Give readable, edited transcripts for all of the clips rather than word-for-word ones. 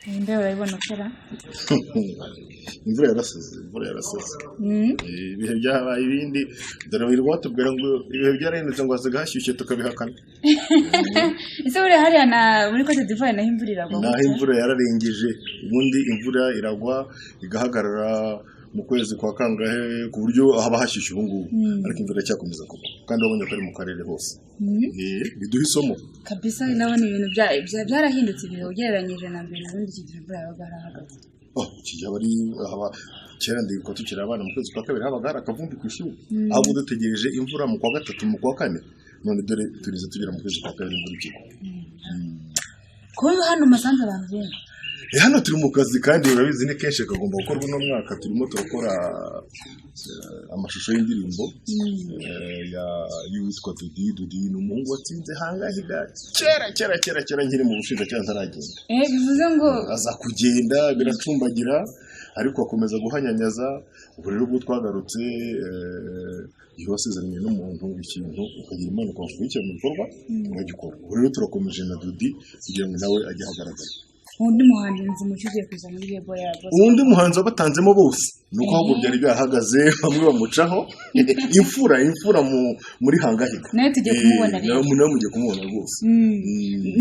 Imbeho urayibona ukora? Imvura yarasaze, imvura yarasaze. Ibihe byabaye ibindi. Dore wirirwa batubwira ngo ibihe byarahindutse, ngo hasigaye hashyushye, tukabihakana. Ese buriya hariya na muri Cote d'Ivoire naho imvura iragwa Naho gutya? Imvura yararengeje. Ubundi imvura iragwa igahagarara mu kwezi kwa kangahe, ku buryo haba hashyushye ubu ngubu, ariko imvura iracyakomeza kugwa, kandi wabonye ko ari mu karere hose. Biduha isomo. Kabisa, ndabona ibintu byarahindutse, ibihe ugereranyije na mbere. Ubundi iki gihe imvura yabaga yarahagaze. Oh, iki gihe aba ari haba kera, ndibuka tukiri abana, mu kwezi kwa kabiri habaga hari akavumbi ku ishuri, ahubwo dutegereje imvura mu kwa gatatu, mu kwa kane. None dore turize tugera mu kwezi kwa kabiri, imvura ikigwa. Kuba hano musanze abantu benshi. Hano turi mu kazi, kandi urabizi ni kenshi kagomba gukorwa. Uno mwaka turimo turakora amashusho y'indirimbo y'uwitwa Dudi. Dudi ni umuhungu watsinze Hangahiga kera kera kera kera, nkiri mu bushinjacyaha ntaragenda. Bivuze ngo Aza kugenda biracumbagira, ariko akomeza guhanyanyaza. Ubu rero ubwo twagarutse, iyo wasezeranye n'umuntu ikintu, ukagira Imana ukabasha kugishyira mu bikorwa, uragikora. Ubu rero turakomeje na Dudi kugira ngo nawe ajye ahagaragara. Undi muhanzi nzi mucyo ugiye kuza muri label ya Bosco? Undi muhanzi wabatanzemo bose, ni uko ahubwo byari byahagaze, bamwe bamucaho, imfura imfura muri Hangahiga. Nawe tugiye kumubona rero. Nawe mugiye kumubona rwose.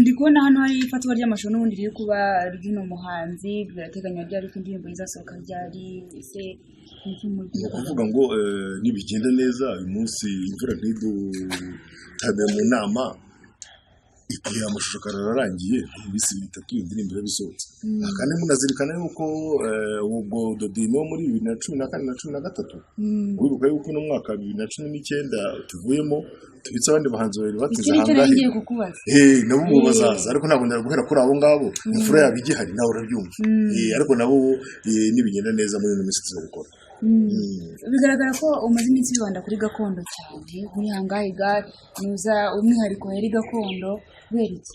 Ndi kubona hano hari ifatwa ry'amashusho n'ubundi riri kuba ry'uno muhanzi. Birateganywa ryari ko indirimbo izasohoka? Ryari se? Ni iki muri Ni ukuvuga ngo nibigenda neza uyu munsi, imvura ntidutabe mu nama, igihe amashusho akarara arangiye, mu minsi 3 indirimbo iraba isohotse. Kandi munazirikana yuko ubwo Dodi wo muri 2014 na 13, wibuka yuko uno mwaka 2019 tuvuyemo, tubitse abandi bahanzi babiri Iki bateze nicyo nari Ahangahe. ngiye kukubaza. Nabo ubu bazaza, ariko ntabwo nari guhera kuri abo ngabo, imfura yabo igihari, nawe urabyumva. Ariko nabo nibigenda neza muri ino minsi tuzabikora. Bigaragara ko umaze iminsi wibanda kuri gakondo cyane muri Hangahiga, nuza umwihariko yari gakondo, kubera iki?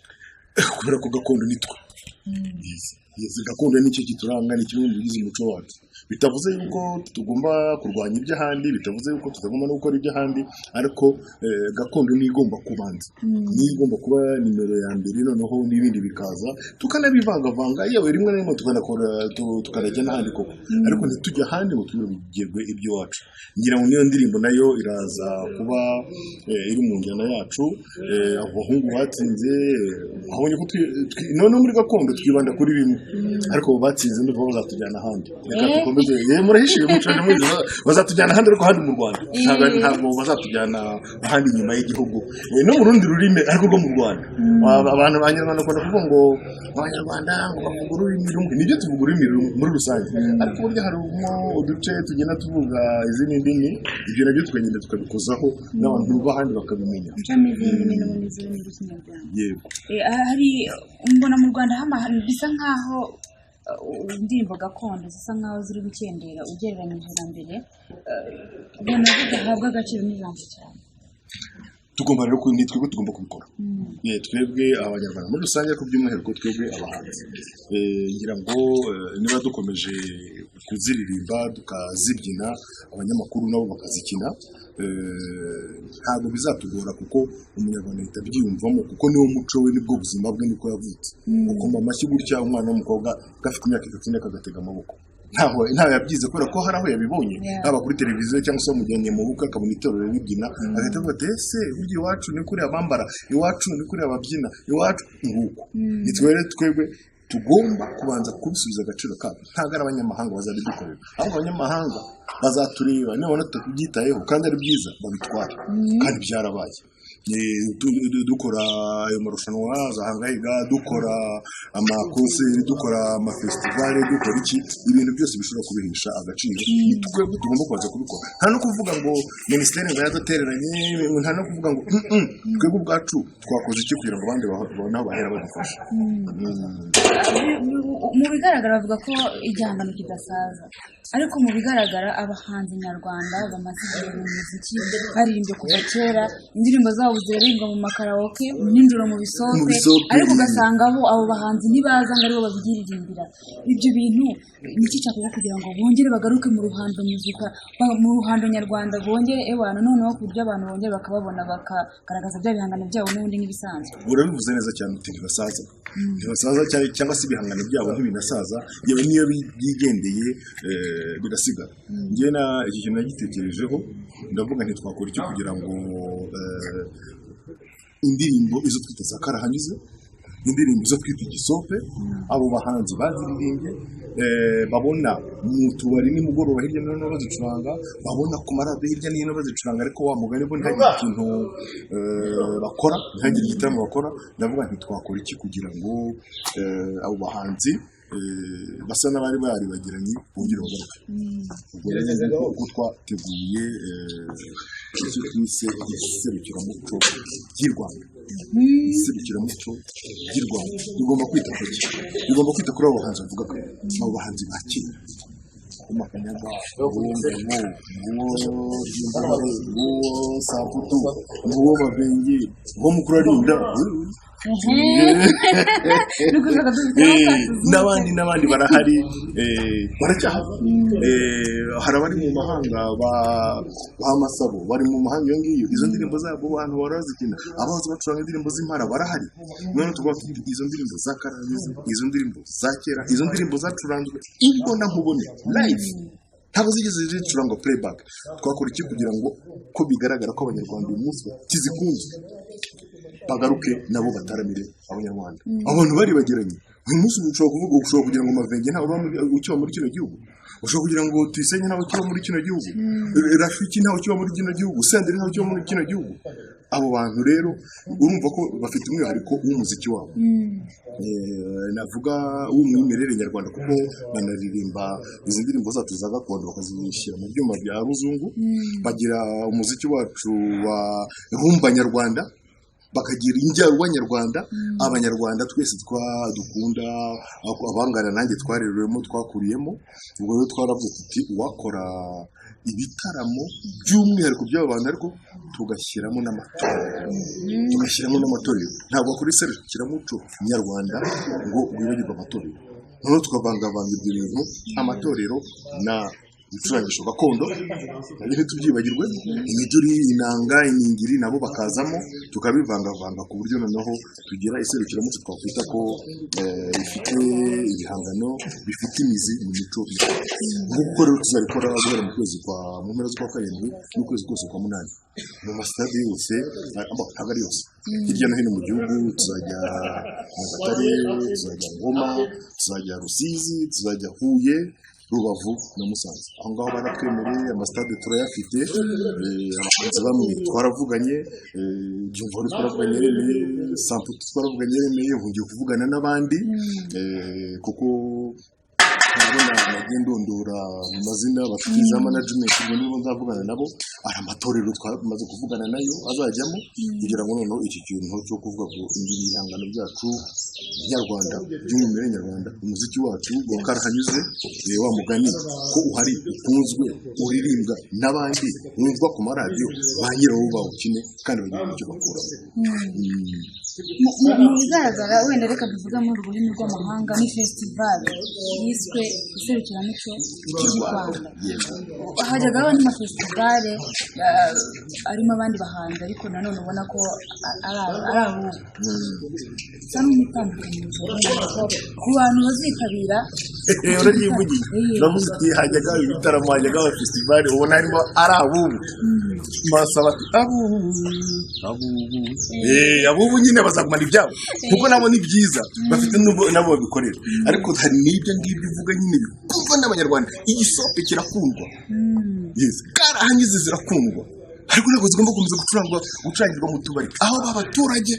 Kubera ko gakondo ni twe. Yes, gakondo nicyo kituranga, ni kimwe mu bigize umuco wacu. Bitavuze yuko tugomba kurwanya iby'ahandi, bitavuze yuko tutagomba no gukora iby'ahandi, ariko gakondo niyo igomba kubanza, niyo igomba kuba nimero ya mbere, noneho n'ibindi bikaza tukanabivangavanga, yewe rimwe na rimwe tukanakora tukanajya n'ahandi koko, ariko ntitujye ahandi ngo twibagirwe iby'iwacu. Ngira ngo niyo ndirimbo nayo iraza kuba iri mu njyana yacu. Abo bahungu batsinze, wabonye ko noneho muri gakondo twibanda kuri bimwe, ariko abo batsinze ndumva bazatujyana ahandi. Reka dukomeze. Murahishiye mucane mwiza, bazatujyana ahandi, ariko ahandi mu Rwanda. Ntabwo bazatujyana ahandi inyuma y'igihugu, no mu rundi rurimi ariko rwo mu Rwanda. Abantu abanyarwanda bakunda kuvuga ngo abanyarwanda ngo bavuga ururimi rumwe. Nibyo, tuvuga ururimi rumwe muri rusange, ariko burya harimo uduce tugenda tuvuga izindi ndimi, ibyo nabyo tukagenda tukabikozaho n'abantu b'ahandi bakabimenya. Gucamo izindi ndimi n'ubundi z'ururimi rw'Ikinyarwanda. Yego. Hari mbona mu Rwanda bisa nkaho indirimbo gakondo zisa nkaho ziri gukendera ugereranyije na mbere. Ubona zidahabwa agaciro n'ijambo cyane. Tugomba rero ni twebwe tugomba kubikora. Twebwe abanyarwanda muri rusange, ariko by'umwihariko twebwe abahanzi. Ngira ngo niba dukomeje kuziririmba, tukazibyina, abanyamakuru nabo bakazikina, ntabwo bizatugora, kuko umunyarwanda ahita abyiyumvamo, kuko niwo muco we, nibwo buzima bwe, niko yavutse. Gukoma amashyi gutya, umwana w'umukobwa gafite imyaka 3 kagatega amaboko, ntaho yabyize, kubera ko hari aho yabibonye, haba kuri televiziyo cyangwa se bamujyanye mu bukwe, akabona itorero ribyina, agahita avuga ati: "Ese burya iwacu ni kuriya bambara, iwacu ni kuriya babyina, iwacu nguko." Ni twe rero, twebwe tugomba kubanza kubisubiza agaciro kabyo. Ntabwo ari abanyamahanga bazabidukorera, ahubwo abanyamahanga bazatureba, nibona tutabyitayeho kandi ari byiza, babitware. Kandi byarabaye. Dukora ayo marushanwa za Hangahiga, dukora amakonseri, dukora amafestivale, dukora iki, ibintu byose bishobora kubihesha agaciro, ni twebwe tugomba kubanza kubikora. Nta no kuvuga ngo minisiteri ngo yaradutereranye, nta no kuvuga ngo Twebwe ubwacu twakoze iki kugira ngo abandi babone aho bahera badufasha? Mu bigaragara bavuga ko igihangano kidasaza, ariko mu bigaragara abahanzi nyarwanda bamaze igihe mu muziki, baririmbye kuva kera indirimbo zabo. ubu ziraririmbwa mu makaraoke, nijoro mu bisope, Mu bisope. ariko ugasanga bo abo bahanzi ntibaza ngo aribo babyiririmbira. Ibyo bintu ni iki cyakorwa kugira ngo bongere bagaruke mu ruhando muzika, mu ruhando nyarwanda, bongere ewana noneho ku buryo abantu bongera bakababona, bakagaragaza bya bihangano byabo n'ubundi nk'ibisanzwe? Urabivuze neza cyane uti ntibasaza, ntibasaza cyangwa se ibihangano byabo ntibinasaza, yewe niyo byigendeye birasigara. Njye na iki kintu nagitekerejeho, ndavuga nti twakora iki kugira ngo indirimbo izo twita za karahanyuze, indirimbo izo twita igisope, abo bahanzi baziririmbye, babona mu tubari nimugoroba hirya no hino bazicuranga, babona ku maradiyo hirya no hino bazicuranga, ariko wa mugani bo ntihagire ikintu bakora, ntihagire igitaramo bakora. Ndavuga nti twakora iki kugira ngo abo bahanzi basa n'abari baribagiranye bongere bagaruke? Ubwo rero nguko uko twateguye icyo twise iserukiramuco ry'i Rwanda. Iserukiramuco ry'i Rwanda rigomba kwita ku ki? Rigomba kwita kuri abo bahanzi bavugaga, abo bahanzi ba kera: Makanyaga, nguwo Ngabo, nguwo Ryimbaho, nguwo Samputu, nguwo Mabenge, nguwo Mukurarinda. Ni ukuvuga dufite N'abandi n'abandi barahari, baracyahari. Hari abari mu mahanga, ba Masabo bari mu mahanga iyo ngiyo, izo ndirimbo zabo abantu bahora bazikina. Abahoze bacuranga indirimbo z'impara barahari. Noneho tuvuga tuti izo ndirimbo za karahanyuze, izo ndirimbo za kera, izo ndirimbo zacuranzwe imbona nkubone live, ntabwo zigeze zicurangwa playback, twakora iki kugira ngo, ko bigaragara ko Abanyarwanda uyu munsi bakizikunze, bagaruke nabo bataramire Abanyarwanda? Abantu baribagiranye. Uyu munsi ushobora kuvuga, ushobora kugira ngo Mavenge ntawe ukiba muri kino gihugu, ushobora kugira ngo Tuyisenge ntawe ukiba muri kino gihugu, Rafiki ntawe ukiba muri kino gihugu, Senderi ntawe ukiba muri kino gihugu. Abo bantu rero urumva ko bafite umwihariko w'umuziki wabo, navuga w'umwimerere nyarwanda, kuko banaririmba izi ndirimbo zacu za gakondo bakazishyira mu byuma bya ruzungu. Bagira umuziki wacu wa rumba nyarwanda, bakagira injyarwa nyarwanda. Abanyarwanda twese twa dukunda, abangana nanjye twarerewemo, twakuriyemo. Ubwo rero twaravuze tuti uwakora ibitaramo by'umwihariko by'aba bantu, ariko tugashyiramo n'amatorero, tugashyiramo n'amatorero. Ntabwo wakora iserukiramuco nyarwanda ngo wibagirwe amatorero. Noneho tukavangavanga ibyo bintu, amatorero na ibicurangisho gakondo nabyo ntitubyibagirwe, imiduri, inanga, iningiri, nabo bakazamo, tukabivangavanga ku buryo noneho tugira iserukiramuco twakwita ko rifite ibihangano bifite imizi mu mico nyarwanda. Nguko rero tuzabikora guhera mu kwezi kwa, mu mpera z'ukwa karindwi n'ukwezi kose kwa munani, mu masitade yose, ntabwo ari yose, hirya no hino mu gihugu. Tuzajya Nyagatare, tuzajya Ngoma, tuzajya Rusizi, tuzajya Huye, Rubavu na Musanze. Aho ngaho baratwemereye, amasitade turayafite. Abahanzi bamwe twaravuganye, Byumvuhore twaravuganye yaremeye, Samputu twaravuganye yaremeye, ngiye kuvugana n'abandi, kuko urabona nagiye ndondora mu mazina bafite za management, ubwo nibo nzavugana nabo. Hari amatorero twamaze kuvugana nayo azajyamo, kugira ngo noneho iki kintu cyo kuvuga ngo ibi bihangano byacu nyarwanda by'umwimerere nyarwanda, umuziki wacu wa karahanyuze, wa mugani ko uhari, ukunzwe, uririmbwa n'abandi, wumvwa ku maradiyo, ba nyirawo bawukine kandi bagire icyo bakuramo. Mu bigaragara, wenda reka tuvuge mu rurimi rw'amahanga, ni festival yiswe iserukiramuco ry'u Rwanda. Yego. Hajyaga haba n'amafestivale arimo abandi bahanzi, ariko nanone ubona ko ari abubu. Bisa n'itandukanyirizo ku bantu bazitabira. Uraryivugiye, uravuze uti hajyaga ibitaramo, hajyaga festival ubona harimo ari abubu, basaba ati abubu, abubu, abubu nyine bazagumana ibyabo, kuko nabo ni byiza bafite, nubwo nabo babikorera, ariko hari n'ibyo ngibyo uvuga nyine bikundwa n'Abanyarwanda. Igisope kirakundwa, yes, karahanyuze zirakundwa, ariko ntabwo zigomba gukomeza gucurangwa, gucurangirwa mu tubari aho abaturage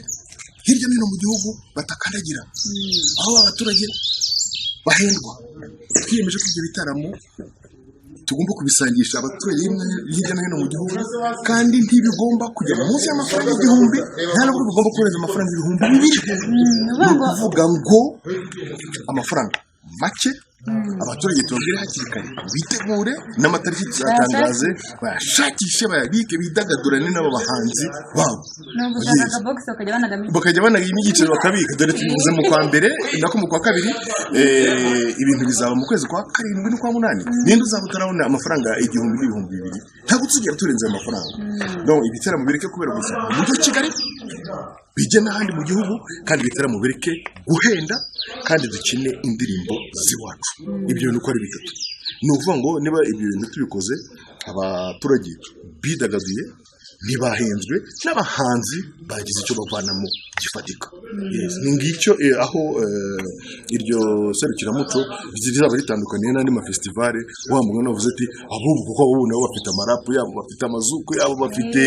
hirya no hino mu gihugu batakandagira, aho abaturage bahendwa. Twiyemeje ko ibyo bitaramo tugomba kubisangisha abaturage hirya no hino mu gihugu, kandi ntibigomba kujya munsi y'amafaranga 1000, nta nubwo bigomba kurenza amafaranga 2000. Ni ukuvuga ngo amafaranga make. Abaturage tubabwire hakiri kare bitegure, n'amatariki tuzatangaze, bayashakishe, bayabike, bidagadurane n'abo bahanzi babo. Ni ugushaka akabogisi bakajya banagamo. Bakajya banaga imyiciro bakabika. Dore tubivuze mu kwa mbere, nako mu kwa kabiri, ibintu bizaba mu kwezi kwa karindwi n'ukwa munani. Ninde uzaba utarabona amafaranga 1000 n'ibihumbi 2000? Ntabwo tuzigera turenza ayo mafaranga. Donc ibitaramo bireke kubera gusa mu mujyi wa Kigali, bijye n'ahandi mu gihugu, kandi ibitaramo bireke guhenda, kandi dukine indirimbo z'iwacu. Ibyo bintu uko ari bitatu, ni ukuvuga ngo niba ibyo bintu tubikoze, abaturage bidagaduye, ntibahenzwe, n'abahanzi bagize icyo bavanamo gifatika. Yes, ni ngicyo aho iryo serukiramuco rizaba ritandukaniye n'andi mafestivale. Wa mugani wavuze ati ahubwo kuko abo nabo bafite amarapu yabo, bafite amazuku yabo, bafite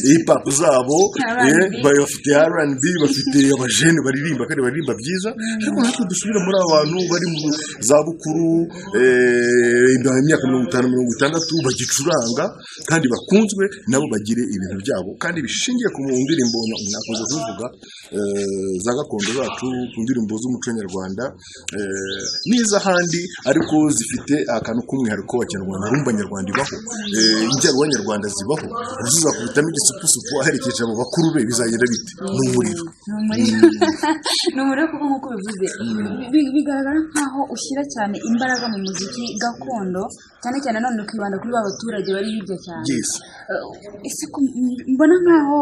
hip hop zabo, R&B. Bafite R&B, bafite abajene baririmba kandi baririmba byiza. Ariko natwe dusubire muri aba bantu bari mu zabukuru, imyaka 50, 60, bagicuranga kandi bakunzwe, nabo bagire ibintu byabo kandi bishingiye ku ndirimbo, nakunze kubivuga, za gakondo zacu, ku ndirimbo z'umuco nyarwanda, n'iz'ahandi ariko zifite akantu k'umwihariko wa kinyarwanda. Rumba nyarwanda ibaho, injyarwa nyarwanda zibaho, zizakubitamo igisupusupu aherekeje abo bakuru be, bizagenda bite? Ni umuriro. Ni umuriro, ni umuriro, kuko nk'uko bivuze bigaragara nk'aho ushyira cyane imbaraga mu muziki gakondo cyane cyane, none ukibanda kuri ba baturage bari hirya cyane. Yes. Ese ko mbona nk'aho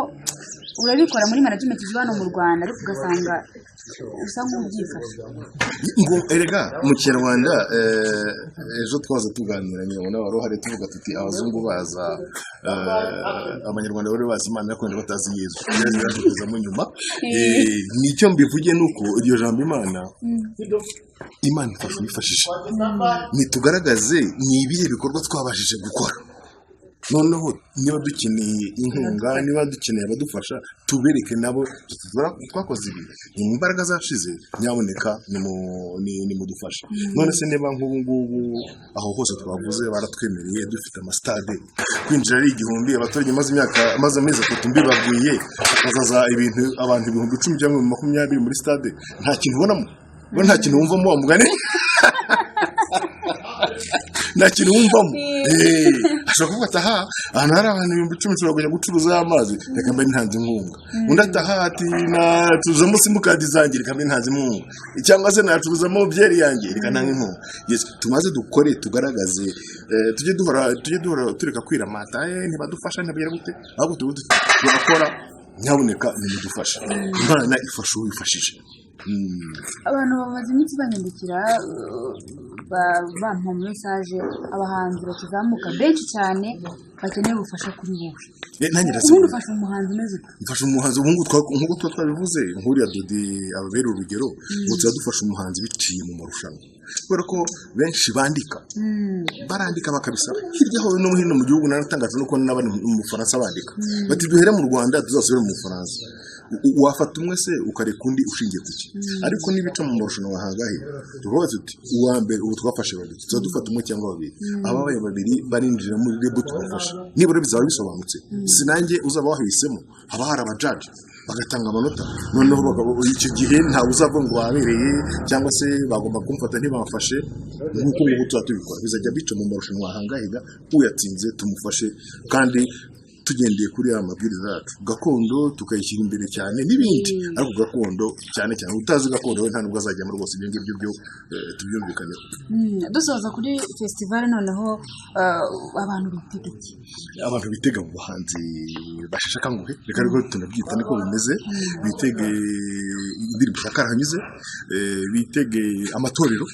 urabikora muri management ziba hano mu Rwanda, ariko ugasanga usa nk'ubyifashe? Ngo erega mu kinyarwanda, ejo twaza tuganira nyine na wari tuvuga tuti abazungu baza, abanyarwanda bari bazi Imana ariko wenda batazi Yezu. Yezu yaje kuzamo nyuma. Nicyo mbivuge nuko iryo jambo Imana, Imana ifasha uwifashije. Nitugaragaze ni ibihe bikorwa twabashije gukora, noneho niba dukeneye inkunga, niba dukeneye abadufasha, tubereke nabo tuti twakoze ibi, ni mu mbaraga zashize, nyaboneka nimudufashe. None se niba nk'ubu ngubu aho hose twavuze baratwemereye, dufite amasitade kwinjira ari 1000, abaturage maze imyaka, maze amezi 3 mbibabwiye, hakazaza ibintu abantu 10,000 cyangwa 20,000 muri stade, nta kintu ubonamo? Bo nta kintu wumvamo, wa mugani, nta kintu wumvamo. Ashobora kuvuga ati aha ahantu hari abantu 10,000 nshobora kujya gucuruza amazi, reka mbe ntanze inkunga. Undi ataha ati nacuruzamo simukadi zanjye, reka mbe ntanze inkunga, cyangwa se nacuruzamo byeri yanjye, reka ntange inkunga. Yes, tumaze dukore, tugaragaze, tujye duhora tureka kwiramata, ntibadufasha, ntibagira gute, ahubwo tube turakora, nyabuneka nimudufashe. Imana ifasha uwifashije. Abantu bamaze iminsi banyandikira, bampa message, abahanzi bakizamuka benshi cyane bakeneye ubufasha kuri wowe. Nanjye Ubundi ndasaba. Ufasha umuhanzi umeze ute? Mfasha umuhanzi ubu ngubu nk'uko tuba twabivuze, nk'uriya Dodi ababera urugero, ubu tuba dufasha umuhanzi biciye mu marushanwa, kubera ko benshi bandika, barandika bakabisaba hirya no hino mu gihugu. Naratangajwe no kubona n'abari mu Bufaransa bandika bati duhere mu Rwanda tuzasubire mu Bufaransa. Wafata umwe se ukareka undi ushingiye ku ki? Ariko nibica mu marushanwa ahangahe, tuvuga tuti uwa mbere, ubu twafashe babiri, tuzaba dufata umwe cyangwa babiri, ababaye babiri barinjira muri label tubafashe, nibura bizaba bisobanutse. Si nanjye uzaba wahisemo, haba hari abajaji bagatanga amanota, noneho icyo gihe ntawe uzavuga ngo babereye cyangwa se bagomba kumfata ntibamfashe. Nk'uko ngubu tuba tubikora, bizajya bica mu marushanwa ahangahiga, uyatsinze tumufashe, kandi tugendeye kuri ya mabwiriza yacu, gakondo tukayishyira imbere cyane n'ibindi, ariko gakondo cyane cyane. Utazi gakondo we nta nubwo azajyamo rwose. Ibyo ngibyo byo tubyumvikaneho. Dusoza kuri festival noneho, abantu bitega iki? Abantu bitega mu bahanzi basheshe akanguhe, reka ariko tunabyita niko bimeze, bitege indirimbo za karahanyuze, bitege amatorero,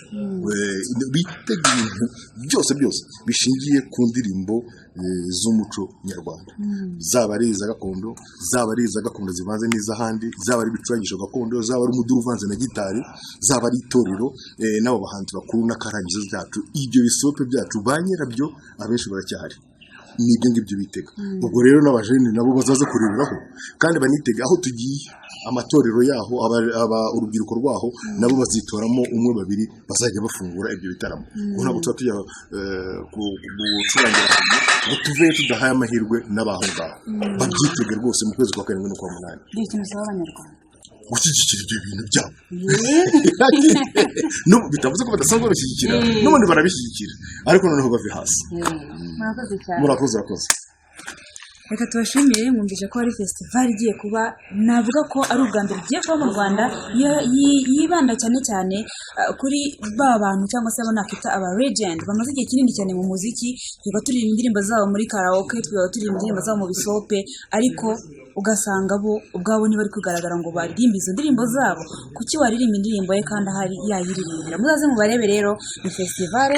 bitege ibintu byose byose bishingiye ku ndirimbo z'umuco nyarwanda, zaba ari iza gakondo, zaba ari iza gakondo zivanze n'iz'ahandi, zaba ari ibicurangisho gakondo, zaba ari umuduri uvanze na gitari, zaba ari itorero, n'abo bahanzi bakuru n'akarangizo byacu, ibyo bisope byacu, ba nyirabyo abenshi baracyahari. Ni ibyo ngibyo bitega. Ubwo rero n'abajene nabo bazaza kureberaho kandi banitega aho tugiye amatorero yaho, urubyiruko rwaho nabo bazitoramo umwe, babiri bazajya bafungura ibyo bitaramo, kuko ntabwo tuba tujya gucurangira ngo tuve tudahaye amahirwe n'abaho ngaho. Babyitege rwose mu kwezi kwa karindwi n'ukwa munani. Igihe ikintu usaba abanyarwanda? gushyigikira ibyo bintu byabo. N'ubu bitavuze ko badasanzwe babishyigikira, n'ubundi barabishyigikira, ariko noneho bave hasi. Murakoze cyane. Murakoze, urakoze. Reka tubashimire. Mwumvise ko hari festival igiye kuba, navuga ko ari ubwa mbere igiye kuba mu Rwanda, yibanda cyane cyane kuri ba bantu cyangwa se abo nakwita aba legend bamaze igihe kinini cyane mu muziki. Twiga turirimba indirimbo zabo muri karaoke, twiga turirimba indirimbo zabo mu bisope, ariko ugasanga bo ubwabo ntibari kugaragara ngo baririmbe izo ndirimbo zabo. Kuki waririmba indirimbo ye kandi ahari yayiririmbira? Muzaze mubarebe rero. Ni festival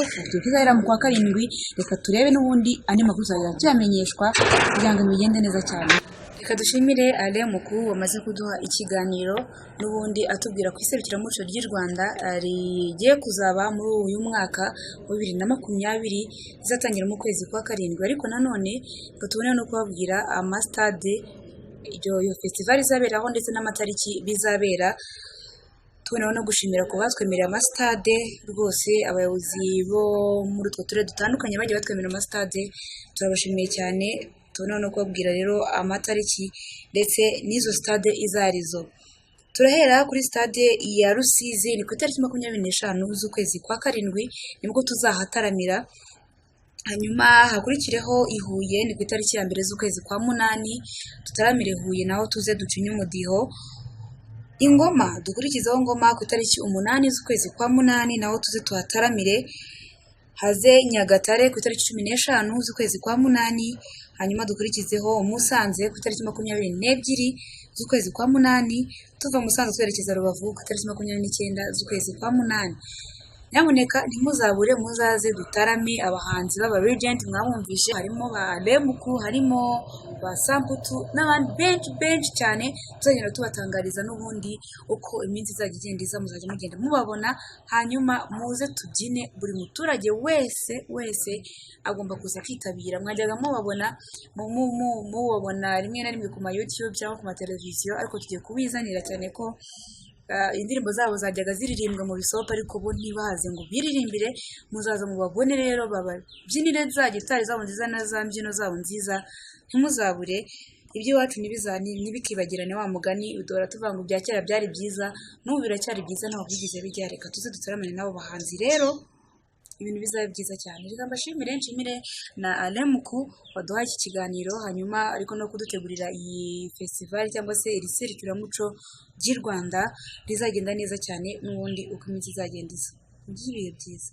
izahera mu kwa karindwi. Reka turebe n'ubundi andi makuru tuzajya tuyamenyeshwa kugira ngo bigende neza cyane. Reka dushimire Alain Mukuru wamaze kuduha ikiganiro n'ubundi atubwira ku iserukiramuco ry'u Rwanda rigiye kuzaba muri uyu mwaka wa 2020, rizatangira mu kwezi kwa karindwi. Ariko nanone reka tubone no kubabwira amasitade iyo festival izaberaho ndetse n'amatariki bizabera. Tuboneyeho no gushimira ku batwemereye amasitade rwose, abayobozi bo muri utwo turere dutandukanye bagiye batwemerera amasitade, turabashimiye cyane. Tuboneyeho no kubabwira rero amatariki ndetse n'izo sitade izo arizo. Turahera kuri stade ya Rusizi, ni ku itariki 25 z'ukwezi kwa karindwi nibwo tuzahataramira. Hanyuma hakurikireho i Huye, ni ku itariki ya 1 z'ukwezi kwa munani, tutaramire Huye naho tuze ducinye umudiho. Ingoma, dukurikizeho Ngoma ku itariki 8 z'ukwezi kwa munani, naho tuze tuhataramire. Haze Nyagatare ku itariki 15 z'ukwezi kwa munani, hanyuma dukurikizeho Musanze ku itariki 22 z'ukwezi kwa munani, tuva Musanze twerekeza Rubavu ku itariki 29 z'ukwezi kwa munani. Nyamuneka ntimuzabure, muzaze dutarame. Abahanzi b'aba legend mwabumvishe, harimo ba Lemuku, harimo ba Samputu n'abandi benshi benshi cyane. Tuzagenda tubatangariza n'ubundi uko iminsi izajya igenda iza, muzajya mugenda mubabona. Hanyuma muze tubyine, buri muturage wese wese agomba kuza kwitabira. Mwajyaga mubabona mubabona rimwe na rimwe ku ma YouTube cyangwa ku ma televiziyo, ariko tugiye kubizanira cyane ko indirimbo zabo zajyaga ziririmbwa mu bisope, ariko bo ntibaze ngo biririmbire. Muzaza mubabone rero, bababyinire za gitari zabo nziza na za mbyino zabo nziza. Ntimuzabure. Iby'iwacu ntibikibagirane. Wa mugani duhora tuvuga ngo ibya kera byari byiza, n'ubu biracyari byiza, ntabwo byigeze bijya. Reka tuze dutaramane n'abo bahanzi rero, ibintu bizaba byiza cyane. Reka mbashimire, nshimire na Alain Muku waduhaye iki kiganiro, hanyuma ariko no kudutegurira iyi festival cyangwa se iri serukiramuco ry'i Rwanda rizagenda neza cyane n'ubundi uko iminsi izagenda iza. Mugire ibihe byiza.